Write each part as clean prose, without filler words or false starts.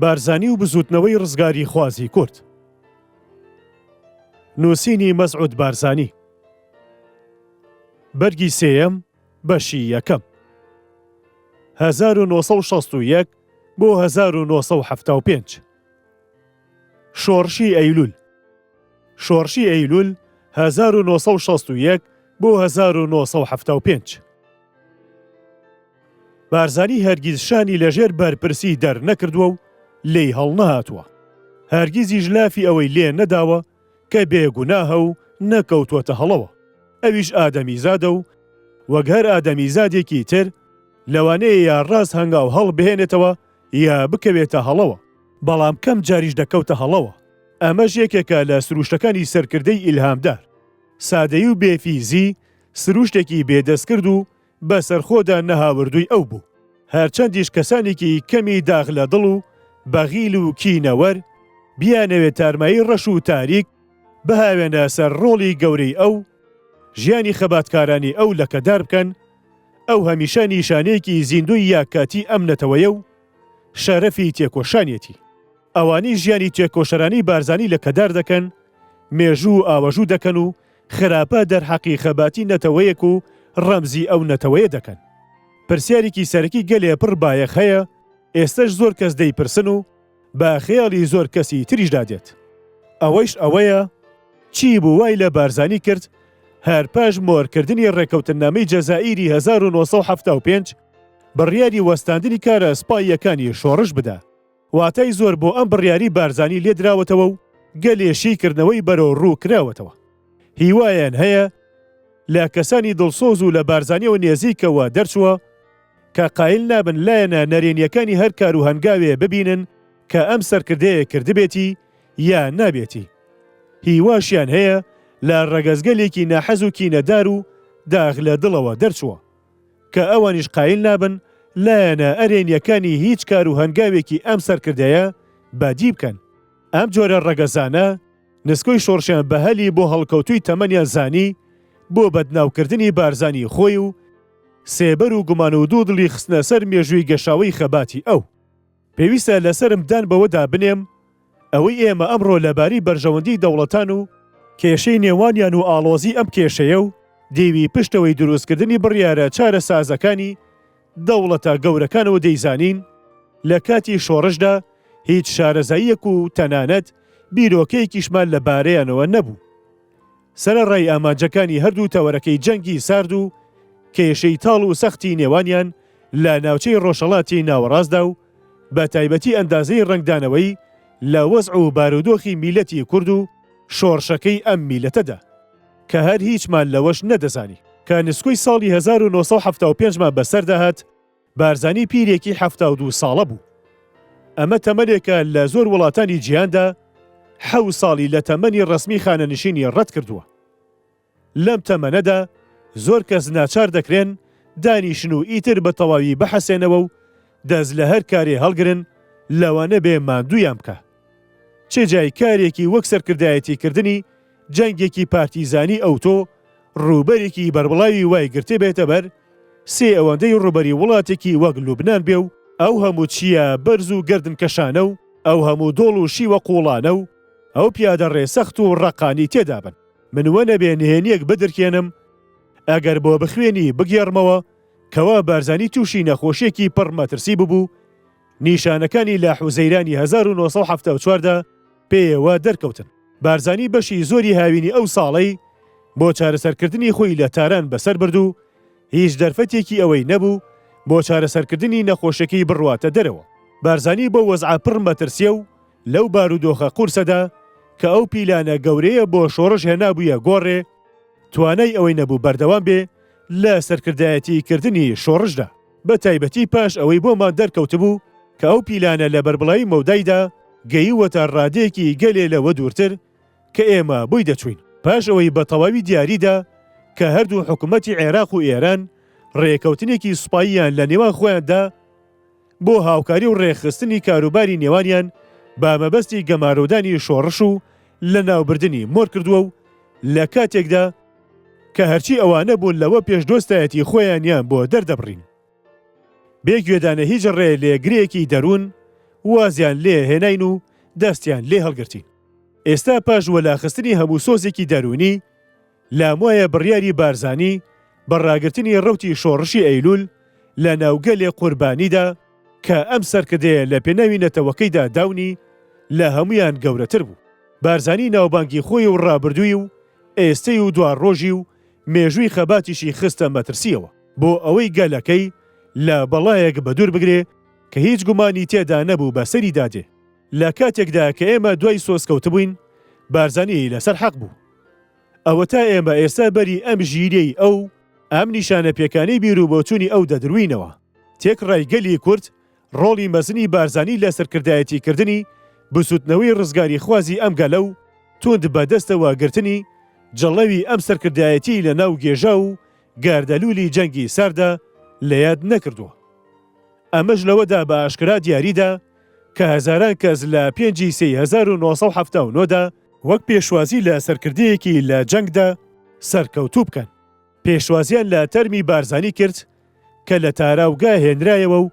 بارزانی و بزووتنەوەی ڕزگاریخوازی کورد. نووسینی مەسعود بارزانی. بەرگی سێیەم، بەشی یەکەم. 1961 بۆ 1975. شۆڕشی ئەیلول. شۆڕشی ئەیلول 1961 بۆ 1975. بارزانی هەرگیز شانی لەژێر بەرپرسی دەرنەکردووە و لێی هەڵنەهاتووە. هەرگیزیش لافی ئەوەی لێ نەداوە کە بێ گوناهە و نەکەوتووەتە هەڵەوە. ئەویش ئادەمیزادە و وەک هەر ئادەمیزادێکی تر لەوانەیە یا ڕاست هەنگاو هەڵبهێنێتەوە یا بکەوێتە هەڵەوە. بەڵام کەم جاریش دەکەوتە هەڵەوە. ئەمەش یەکێکە لە سروشتەکانی سەرکردەی ئیلهامدار. سادەیی و بێفیزی سروشتێکی بێ دەستکرد و بەسەرخۆدا نەهاوردووی ئەو بوو. هەرچەندیش کەسانێکی کەمی داخ لە دڵ و بەغیل و کینەوەر بیانەوێ تارمایی ڕەش و تاریک بهاوێنە سەر ڕۆڵی گەورەی ئەو، ژیانی خەباتکارانی ئەو لەکەدار بکەن، ئەو هەمیشە نیشانەیەکی زیندووی یاکاتی ئەم نەتەوەیە و شەرەفی تێکۆشانیەتی. ئەوانەی ژیانی تێکۆشەرانی بارزانی لەکەدار دەکەن، مێژوو ئاوەژوو دەکەن و خراپە دەرحەقی خەباتی نەتەوەیەک و ڕەمزی ئەو نەتەوەیە دەکەن. پرسیارێکی سەرەکی گەلێ پڕ بایەخ هەیە، ئێستەش زۆر کەس دەیپرسن و بە خەیاڵی زۆر کەسی تریشدا دێت. ئەوەیش ئەوەیە، چی بوو وای لە بارزانی کرد هەر پاش مۆرکردنی ڕێککەوتننامەی جەزائیری 1975 بڕیاری وەستاندنی کارە سپاییەکانی شۆڕش بدا؟ واتای زۆر بۆ ئەم بڕیاری بارزانی لێدراوەتەوە و گەلێ شی کردنەوەی بەرەو ڕوو کراوەتەوە. هیوایان هەیە لە کەسانی دڵسۆز و لە بارزانیەوە نێزیکەوە دەرچووە کە قایل نابن لایەنە نەرێنیەکانی هەر کار و هەنگاوێ ببینن کە ئەم سەرکردەیە کردبێتی یا نابێتی. هیواشیان هەیە لە ڕەگەزگەلێکی ناحەز و کینەدار و داغ لە دڵەوە دەرچووە. کە ئەوانیش قایل نابن لایەنە ئەرێنییەکانی هیچ کار و هەنگاوێکی ئەم سەرکردەیە بەدی بکەن. ئەم جۆرە ڕەگەزانە نسکۆی شۆڕشیان بە هەلی بۆ هەڵکەوتووی تەمەنیان زانی بۆ بەدناوکردنی بارزانی خۆی و سێبەر و گومان و دوودڵی خستنە سەر مێژووی گەشاوەی خەباتی ئەو. پێویستە لەسەرم دان بەوەدا بنێم ئەوەی ئێمە ئەمڕۆ لەبارەی بەرژەوەندیی دەوڵەتان و کێشەی نێوانیان و ئاڵۆزیی ئەم کێشەیە و دیوی پشتەوەی دروستکردنی بڕیارە چارەسازەکانی دەوڵەتە گەورەکانەوە دەیزانین، لە کاتی شۆڕشدا هیچ شارەزاییەک و تەنانەت بیرۆکەیەکیشمان لە بارەیانەوە نەبوو. سەرەڕای ئامانجەکانی هەردوو تەوەرەکەی جەنگی سارد و کێشەی تاڵ و سەختی نێوانیان لە ناوچەی ڕۆژهەڵاتی ناوەڕاستدا و بە تایبەتی ئەندازەی ڕەنگدانەوەی لە وەزع و بارودۆخی میللەتی کورد و شۆڕشەکەی ئەم میللەتەدا کە هەر هیچمان لەوەش نەدەزانی کە نسکۆی ساڵی 1975 مان بەسەردا هات بارزانی پیرێکی 72 ساڵە بوو. ئەمە تەمەنێکە لە زۆر وڵاتانی جیهاندا حەو ساڵی لە تەمەنی ڕەسمی خانەنشینی ڕەت کردووە. لەم تەمەنەدا زۆر کەس ناچار دەکرێن دانیشن و ئیتر بە تەواوی بحەسێنەوە و دەست لە هەر کارێ هەڵگرن لەوانەبێ ماندوویان بکا. چ جای کارێکی وەک سەرکردایەتیکردنی جەنگێکی پارتیزانی ئەوتۆ ڕووبەرێکی بەربڵاوی وای گرتبێتە بەر سێ ئەوەندەی ڕووبەری وڵاتێکی وەک لوبنان بێ و ئەو هەموو چیا بەرز و گەردنکەشانە و ئەو هەموو دۆڵ و شیوە قووڵانە و ئەو پیادەڕێ سەخت و ڕەقانی تێدا بن. من وەنەبێ نهێنییەک بدرکێنم، ئەگەر بۆ بخوێنی بگێڕمەوە کەوا بارزانی تووشی نەخۆشییەکی پڕ مەترسی ببوو، نیشانەکانی لە حوزەیرانی 1974 دا پێیەوە دەرکەوتن. بارزانی بەشی زۆری هاوینی ئەو ساڵەی بۆ چارەسەرکردنی خۆی لە تاران بەسەر برد و هیچ دەرفەتێکی ئەوەی نەبوو بۆ چارەسەرکردنی نەخۆشیەکەی بڕواتە دەرەوە. بارزانی بەو وەزعە پڕ مەترسیە و لەو بارودۆخە قورسەدا کە ئەو پیلانە گەورەیە بۆ شۆڕش هێنابوویە گۆڕێ، توانای ئەوەی نەبوو بەردەوام بێ لە سەرکردایەتی کردنی شۆڕشدا. بە تایبەتی پاش ئەوەی بۆمان دەرکەوتبوو کە ئەو پیلانە لە بەربڵاوی مەودایدا گەیووەتە ڕادەیەکی گەلێ لەوە دوورتر کە ئێمە بۆی دەچووین. پاش ئەوەی بە تەواوی دیاری دا کە هەردوو حکومەتی عێراق و ئێران ڕێکەوتنێکی سوپاییان لە نێوان خۆیاندا بۆ هاوکاری و ڕێکخستنی کاروباری نێوانیان بە مەبەستی گەمارۆدانی شۆڕش و لەناوبردنی مۆر کردووە و لە کاتێکدا کە هەرچی ئەوانە بوون لەوە پێش دۆستایەتی خۆیانیان بۆ دەردەبڕین. بێ گوێدانە هیچ ڕێ لێگرێکی دەروون. وازیان لێ هێناین و دەستیان لێ هەڵگرتین. ئێستا پاش وەلاخستنی هەموو سۆزێکی دەروونی، لاموایە بڕیاری بارزانی بە ڕاگرتنی ڕەوتی شۆڕشی ئەیلوول لە ناو گەلێ قوربانیدا کە ئەم سەرکردەیە لە پێناوی نەتەوەکەیدا داونی لە هەموویان گەورەتر بوو. بارزانی ناوبانگی خۆی و ڕابردووی و ئێستەی و دواڕۆژی و مێژووی خەباتیشی خستە مەترسییەوە بۆ ئەوەی گەلەکەی لە بەڵایەک بەدوور بگرێ کە هیچ گومانی تێدا نەبوو بەسەریدا دێ. لە کاتێکدا کە ئێمە دوای سۆز کەوتبووین، بارزانی لەسەر حەق بوو. ئەوەتا ئێمە ئێستا بەری ئەم ژیریەی ئەو، ئەم نیشانە پێکانەی بیروبۆچوونی ئەو دەدروینەوە. تێکڕای گەلی کورد ڕۆڵی مەزنی بارزانی لە سەرکردایەتیکردنی بزووتنەوەی ڕزگاریخوازی ئەم گەلە و توند بە دەستەوە گرتنی جڵەوی ئەم سەرکردایەتیی لە ناو گێژاو و گاردەلوولی جەنگی ساردا لە یاد نەکردووە. ئەمەش لەوەدا بە ئاشکرا دیاریدا کە هەزاران کەس لە پێنجی سێی 1979 دا وەک پێشوازی لە سەرکردەیەکی لە جەنگدا سەرکەوتوو بکەن، پێشوازیان لە تەرمی بارزانی کرد کە لە تاراوگە هێنرایەوە و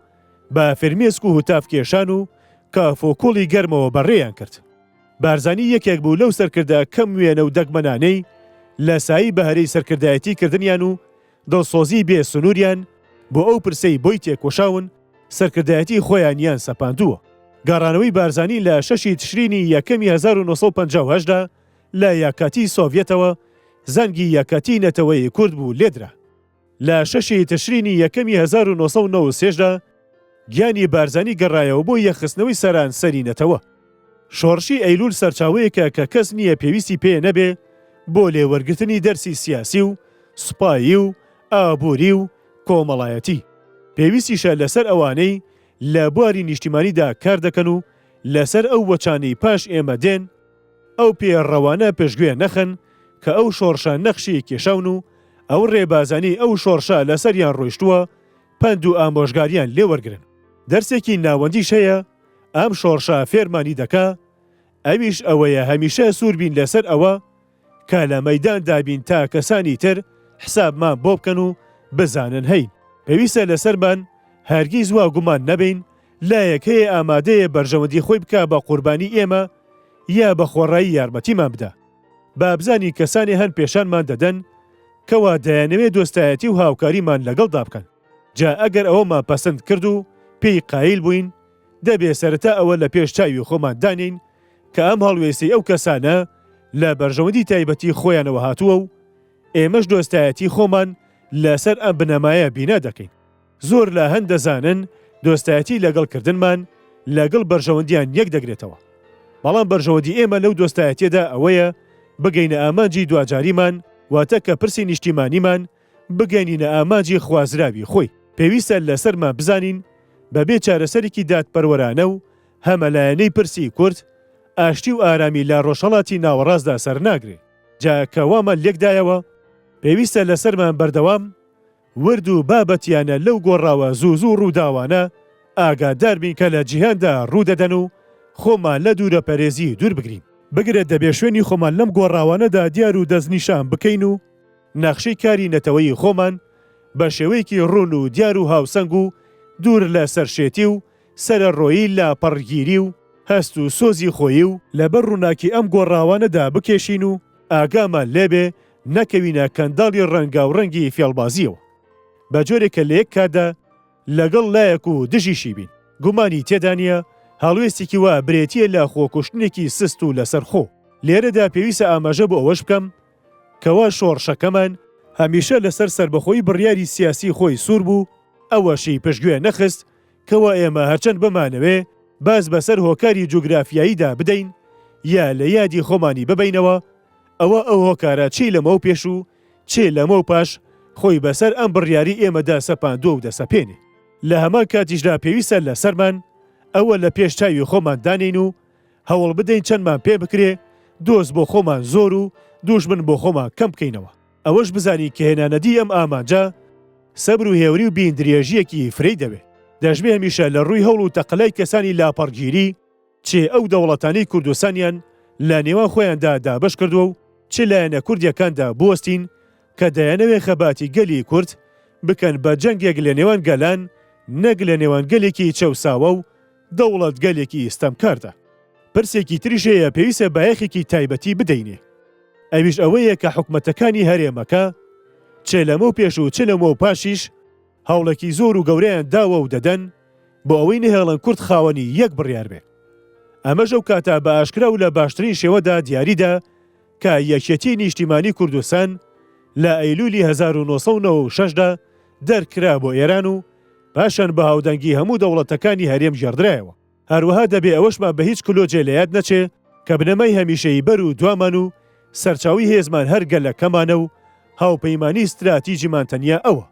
بە فرمێسک و هوتاف کێشان و کافۆکوڵی گەرمەوە بەڕێیان کرد. بارزانی یەکێک بوو لەو سەرکردە کەم وێنە و دەگمەنانەی لە سایەی بەهرەی سەرکردایەتی کردنیان و دڵسۆزی بێ سنووریان بۆ ئەو پرسەی بۆی تێکۆشاون سەرکردایەتی خۆیانیان سەپاندووە. گەڕانەوەی بارزانی لە شەشی تشرینی یەکەمی 1958 دا لە یەکەتی سۆڤیەتەوە زەنگی یەکەتی نەتەوەیی کورد بوو لێدرا. لە شەشی تشرینی یەکەمی 1993 دا گیانی بارزانی گەڕایەوە بۆ یەکخستنەوەی سەرانسەری نەتەوە. شۆڕشی ئەیلوول سەرچاوەیەکە کە کەس نییە پێویستی پێ نەبێ بۆ لێ وەرگرتنی دەرسی سیاسی و سوپایی و ئابووری و کۆمەڵایەتی. پێویستیشە لەسەر ئەوانەی لە بواری نیشتیمانیدا کار دەکەن و لەسەر ئەو وەچانەی پاش ئێمە دێن، ئەو پێڕەوانە پشتگوێ نەخەن کە ئەو شۆڕشە نەخشی کێشاون و ئەو ڕێبازانەی ئەو شۆڕشە لەسەریان ڕۆیشتووە پەند و ئامۆژگاریان لێ وەرگرن. دەرسێکی ناوەندیش هەیە ئەم شۆڕشە فێرمانی دەکا، ئەویش ئەوەیە هەمیشە سوور بین لەسەر ئەوە کە لە مەیداندا بین تا کەسانی تر حسابمان بۆ بکەن و بزانن هەین. پێویستە لەسەرمان هەرگیز وا گومان نەبەین لایەک هەیە ئامادەیە بەرژەوەندی خۆی بکا بە قوربانی ئێمە یا بە خۆڕایی یارمەتیمان بدا. با بزانین کەسانێ هەن پێشانمان دەدەن کەوا دەیانەوێ دۆستایەتی و هاوکاریمان لەگەڵدا بکەن. جا ئەگەر ئەوەمان پەسند کرد و پێی قایل بووین، دەبێ سەرەتا ئەوە لە پێش چاوی خۆمان دانێین کە ئەم هەڵوێستەی ئەو کەسانە لە بەرژەوەندی تایبەتی خۆیانەوە هاتووە و ئێمەش دۆستایەتی خۆمان لەسەر ئەم بنەمایە بینا دەکەین. زۆر لە هەن دەزانن دۆستایەتی لەگەڵ کردنمان لەگەڵ بەرژەوەندیان یەک دەگرێتەوە. بەڵام بەرژەوەندی ئێمە لەو دۆستایەتیەدا ئەوەیە بگەینە ئامانجی دواجاریمان، واتە کە پرسی نیشتیمانیمان بگەینینە ئامانجی خوازراوی خۆی. پێویستە لەسەرمان بزانین بەبێ چارەسەرێکی دادپەروەرانە و هەمەلایەنەی پرسی کورد، ئاشتی و ئارامی لە ڕۆژهەڵاتی ناوەڕاستدا سەرناگرێ. جا کە وامان لێکدایەوە، پێویستە لەسەرمان بەردەوام ورد و بابەتیانە لەو گۆڕاوە زوو زوو ڕووداوانە ئاگادار بین کە لە جیهاندا ڕوودەدەن و خۆمان لە دوورەپەرێزی دوور بگرین. بگرە دەبێ شوێنی خۆمان لەم گۆڕاوانەدا دیار و دەستنیشان بکەین و نەخشەی کاری نەتەوەیی خۆمان بە شێوەیەکی ڕوون و دیار و هاوسەنگ و دوور لە سەرشێتی و سەرەڕۆیی لاپەڕگیری و هەست و سۆزی خۆیی و لەبەر ڕووناکی ئەم گۆڕاوانەدا بکێشین و ئاگامان لێبێ نەکەوینە کەنداڵی ڕەنگاوڕەنگی فێڵبازییەوە بە جۆرێک کە لە یەک کاتدا لەگەڵ لایەک و دژیشی بین. گومانی تێدا نییە هەڵوێستێکی وا برێتییە لە خۆکوشتنێکی سست و لەسەرخۆ. لێرەدا پێویستە ئاماژە بۆ ئەوەش بکەم کەوا شۆڕشەکەمان هەمیشە لەسەر سەربەخۆیی بڕیاری سیاسی خۆی سوور بوو، ئەوەشی پشتگوێ نەخست کەوا ئێمە هەرچەند بمانەوێ باز بەسەر هۆکاری جوگرافیاییدا بدەین یا لە یادی خۆمانی ببەینەوە، ئەوا ئەو هۆکارە چی لەمەو پێش و چێ لەمەو پاش خۆی بەسەر ئەم بڕیاری ئێمەدا سەپاندووە و دەسەپێنێ. لە هەمان کاتیشدا پێویستە لەسەرمان ئەوە لە پێش چاوی خۆمان دانێین و هەوڵ بدەین چەندمان پێ بکرێ دۆست بۆ خۆمان زۆر و دووژمن بۆ خۆمان کەم بکەینەوە. ئەوەش بزانین کە هێنانەدی ئەم ئامانجە سەبر و هێوری و بین درێژییەکی فرەی دەوێ. دەشبێ هەمیشە لە ڕووی هەوڵ و تەقەلای کەسانی لاپەڕگیری، چ ئەو دەوڵەتانەی کوردستانیان لە نێوان خۆیاندا دابەش کردووە و چ لایەنە کوردییەکاندا بوەستین کە دەیانەوێ خەباتی گەلی کورد بکەن بە جەنگێک لە نێوان گەلان نەک لە نێوان گەلێکی چەوساوە و. دەوڵەتگەلێکی ستەمکاردا. پرسێکی تریش هەیە پێویستە بایەخێکی تایبەتی بدەینێ، ئەویش ئەوەیە کە حکومەتەکانی هەرێمەکە چ لەمەو پێش و چ لەمەو پاشیش هەوڵێکی زۆر و گەورەیان داوە و دەدەن بۆ ئەوەی نەهێڵن کورد خاوەنی یەک بڕیار بێ. ئەمەش ئەو کاتە بە ئاشکرا و لە باشترین شێوەدا دیاریدا کە یەکێتیی نیشتیمانی کوردستان لە ئەیلولی 1996 دا دەرکرا بۆ ئێران و پاشان بە هاودەنگی هەموو دەوڵەتەکانی هەرێم گێڕدرایەوە. هەروەها دەبێ ئەوەشمان بە هیچ کلۆجێ لە یاد نەچێ کە بنەمای هەمیشەیی بەر و دوامان و سەرچاوەی هێزمان هەر گەلەکەمانە و هاوپەیمانی ستراتیجیمان تەنیا ئەوە.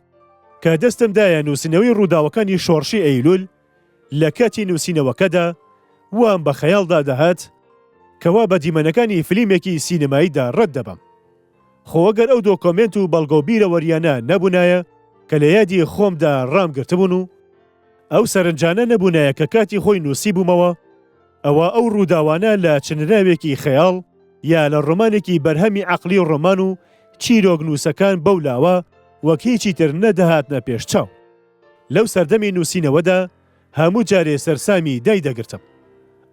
کە دەستم دایە نووسینەوەی ڕووداوەکانی شۆڕشی ئەیلوول، لە کاتی نووسینەوەکەدا وام بە خەیاڵدا دەهات کە وا بە دیمەنەکانی فلیمێکی سینەماییدا ڕەت دەبم. خۆ ئەگەر ئەو دۆکۆمێنت و بەڵگە و بیرەوەرییانە نەبوونایە کە لە یادی خۆمدا ڕامگرتبوون و ئەو سەرنجانە نەبوونایە کە کاتی خۆی نووسیبوومەوە، ئەوا ئەو ڕووداوانە لە چنراوێکی خەیاڵ یا لە ڕۆمانێکی بەرهەمی عەقڵی ڕۆمان و چیرۆکنووسەکان بەو لاوە وەک هیچی تر نەدەهاتنە پێش چاو. لەو سەردەمی نووسینەوەدا هەموو جارێ سەرسامی دایدەگرتم.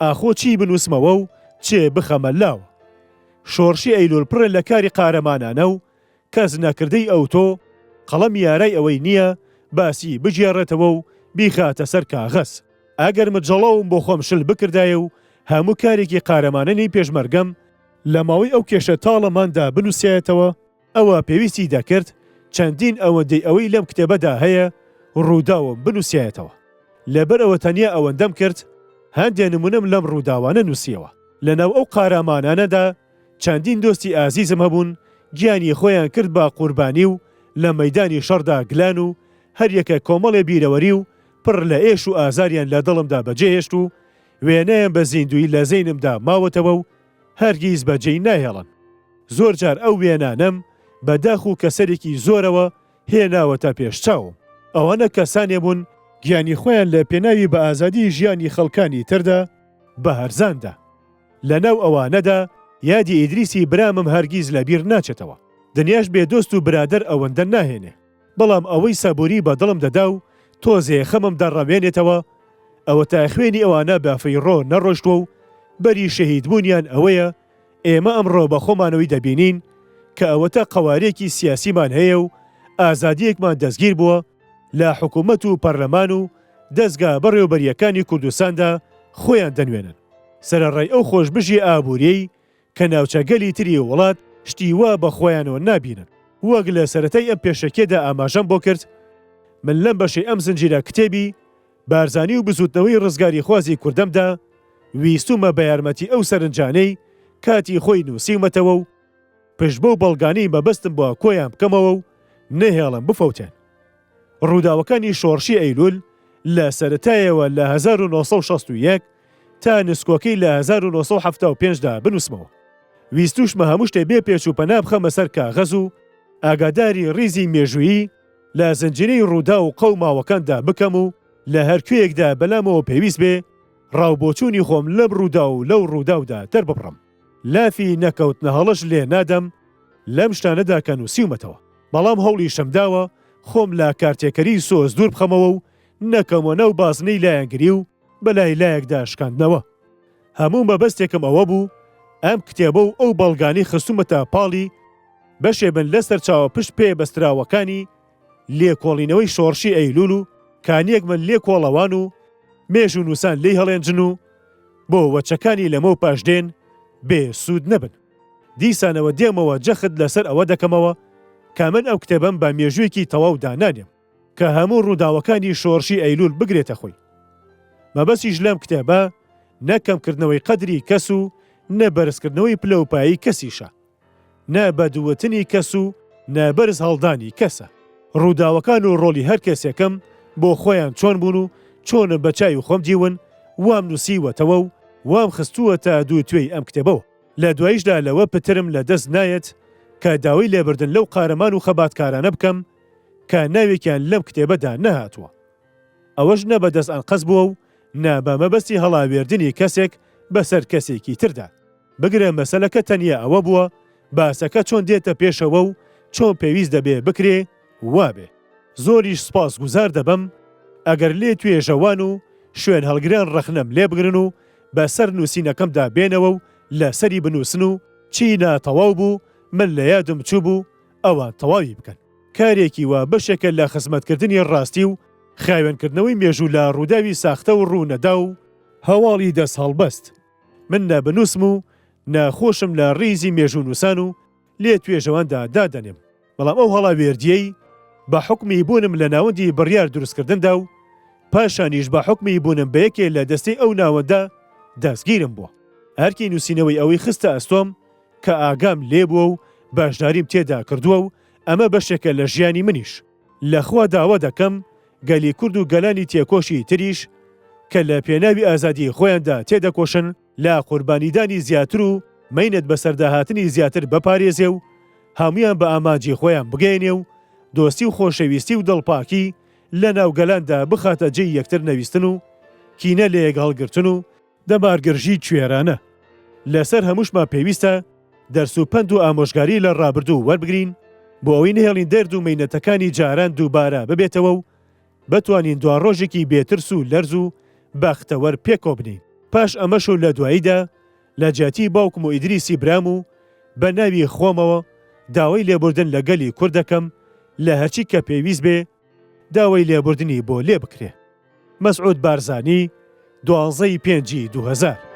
ئاخۆ چی بنووسمەوە و چێ بخەمە لاوە؟ شۆڕشی ئەیلوول پڕە لە کاری قارەمانانە و کەس نەکردەی ئەوتۆ قەڵەم یارای ئەوەی نییە باسی بگێڕێتەوە و بیخاتە سەر کاغەز. ئەگەر مجەڵەوم بۆ خۆم شل بکردایە و هەموو کارێکی قارەمانەنی پێشمەرگەم لە ماوەی ئەو کێشە تاڵەماندا بنووسیایەتەوە، ئەوا پێویستی دەکرد چەندین ئەوەندەی ئەوەی لەم کتێبەدا هەیە ڕووداوم بنووسیایەتەوە. لەبەر ئەوە تەنیا ئەوەندەم کرد هەندێ نموونەم لەم ڕووداوانە نووسییەوە. لەناو ئەو قارامانانەدا چەندین دۆستی ئازیزم هەبوون گیانی خۆیان کرد بە قوربانی و لە مەیدانی شەڕدا گلان و هەریەکە کۆمەڵێ بیرەوەری و پڕ لە ئێش و ئازاریان لە دڵمدا بەجێهێشت و وێنەیان بە زیندوویی لە زەینمدا ماوەتەوە و هەرگیز بەجێی ناهێڵن. زۆر جار ئەو وێنانەم بە داخ و کەسەرێکی زۆرەوە هێناوەتە پێش چاوم. ئەوانە کەسانێ بوون گیانی خۆیان لە پێناوی بە ئازادی ژیانی خەڵکانی تردا بە هەرزان دا. لە ناو ئەوانەدا یادی ئیدریسی برامم هەرگیز لە بیر ناچێتەوە. دنیاش بێ دۆست و برادەر ئەوەندە ناهێنێ. بەڵام ئەوەی سەبووری بە دڵم دەدا و تۆزێ خەمم دەڕەوێنێتەوە، ئەوەتا خوێنی ئەوانە بە فیڕۆ نەڕۆشتووە و بەری شەهیدبوونیان ئەوەیە ئێمە ئەمڕۆ بە خۆمانەوەی دەبینین کە ئەوەتا قەوارەیەکی سیاسیمان هەیە و ئازادییەکمان دەستگیر بووە لە حکوومەت و پەرلەمان و دەزگا بەڕێوەبەرییەکانی کوردستاندا خۆیان دەنوێنن سەرەڕای ئەو خۆشبژی ئابوورییەی کە ناوچەگەلی تری وڵات شتی وا بە خۆیانەوە نابینن. وەک لە سەرەتای ئەم پێشەکیەدا ئاماژەم بۆ کرد، من لەم بەشەی ئەم زنجیرە کتێبی، بارزانی و بزووتنەوەی ڕزگاریخوازی کوردەمدا، ویستوومە بە یارمەتی ئەو سەرنجانەی کاتی خۆی نووسیومەتەوە و پشت بەو بەڵگانەی مەبەستم بووە کۆیان بکەمەوە و نەهێڵم بفەوتێن. ڕووداوەکانی شۆڕشی ئەیلوول لە سەرەتایەوە لە 1961 تا نسکۆکەی لە 1975 دا بنووسمەوە. ویستووشمە هەموو شتێ بێ پێچ و پەنا بخەمە سەر کاغەز و ئاگاداری ڕیزی مێژوویی لە زنجیرەی ڕووداو و قەوماوەکاندا بکەم و لە هەر کوێیەکدا بەلامەوە پێویست بێ ڕاوبۆچوونی خۆم لەم ڕووداو و لەو ڕووداودا دەرببڕم. لافی نەکەوتنە هەڵەش لێ نادەم لەم شتانەدا کە نووسیومەتەوە. بەڵام هەوڵیشم داوە خۆم لە کارتێکەریی سۆز دوور بخەمەوە و نەکەومە ناو بازنەی لایەنگری و بە لای لایەکدا شکاندنەوە. هەموو مەبەستێکم ئەوە بوو ئەم کتێبە و ئەو بەڵگانەی خستوومەتە پاڵی بەشێ بن لە سەرچاوە پشت پێ بەستراوەکانی لێکۆڵینەوەی شۆڕشی ئەیلوول و کانیەک من لێکۆڵەوان و مێژوونووسان لێی هەڵێنجن و بۆ وەچەکانی لەمەو پاش دێن بێ سوود نەبن. دیسانەوە دێمەوە جەخت لەسەر ئەوە دەکەمەوە کە من ئەم کتێبەم بە مێژوویەکی تەواو دانانێم کە هەموو ڕووداوەکانی شۆڕشی ئەیلوول بگرێتە خۆی. مەبەستیش لەم کتێبە نە کەمکردنەوەی قەدری کەس و نە بەرزکردنەوەی پلە و پایەی کەسیشە. نە بەدوتنی کەس و نە بەرز هەڵدانی کەسە. ڕووداوەکان و ڕۆڵی هەر کەسێکم بۆ خۆیان چۆن بوون و چۆنم بە چاوی خۆم دیون وام نووسیوەتەوە و وام خستووەتە دووتوێی ئەم کتێبەوە. لە دواییشدا لەوە پترم لە دەست نایەت کە داوای لێبردن لەو قارەمان و خەباتکارانە بکەم کە ناوێکیان لەم کتێبەدا نەهاتووە. ئەوەش نە بە دەست ئەنقەست بووە و نە بە مەبەستی هەڵاوێردنی کەسێک بەسەر کەسێکی تردا. بگرە مەسەلەکە تەنیا ئەوە بووە باسەکە چۆن دێتە پێشەوە و چۆن پێویست دەبێ بکرێ وابێ. زۆریش سوپاسگوزار دەبم ئەگەر لێ توێژەوان و. شوێنهەڵگران ڕەخنەم لێبگرن و بەسەر نووسینەکەمدا بێنەوە و لەسەری بنووسن و چی ناتەواو بوو من لە یادم چووبوو ئەوان تەواوی بکەن. کارێکی وا بەشێکە لە خزمەتکردنی ڕاستی و خاوێنکردنەوەی مێژوو لە ڕووداوی ساختە و ڕوونەداو و هەواڵی دەستهەڵبەست. من نە بنووسم و نە خۆشم لە ڕیزی مێژوونووسان و لێ توێژەواندا دادەنێم، بەڵام ئەو هەڵاوێردییەی بە حوکمی بوونم لە ناوەندی بڕیار دروستکردندا و پاشانیش بە حوکمی بوونم بە یەکێ لە دەستەی ئەو ناوەندە دەستگیرم بووە ئەرکی نووسینەوەی ئەوەی خستە ئەستۆم کە ئاگام لێ بووە و بەشداریم تێدا کردووە و ئەمە بەشێکە لە ژیانی منیش. لە خوا داوا دەکەم گەلی کورد و گەلانی تێکۆشی تریش کە لە پێناوی ئازادیی خۆیاندا تێدەکۆشن لە قوربانیدانی زیاتر و مەینەت بەسەرداهاتنی زیاتر بپارێزێ و هەموویان بە ئامانجی خۆیان بگەیەنێ و دۆستی و خۆشەویستی و دڵپاکی لە ناو گەلاندا بخاتە جێی یەکتر نەویستن و کینە لەیەک هەڵگرتن و دەمارگرژی کوێرانە. لەسەر هەمووشمان پێویستە دەرس و پەند و ئامۆژگاری لە ڕابردوو وەربگرین بۆ ئەوەی نەهێڵین دەرد و مەینەتەکانی جاران دووبارە ببێتەوە و بتوانین دواڕۆژێکی بێ ترس و لەرز و بەختەوەر پێکەوە بنێین. پاش ئەمەش و لە دواییدا لە جیاتی باوکم و ئیدریسی برام و بە ناوی خۆمەوە داوای لێبوردن لە گەلی کورد دەکەم لە هەرچی کە پێویست بێ داوای لێبوردنی بۆ لێ بکرێ. مەسعود بارزانی، دوانزە ی پێنجی 2000.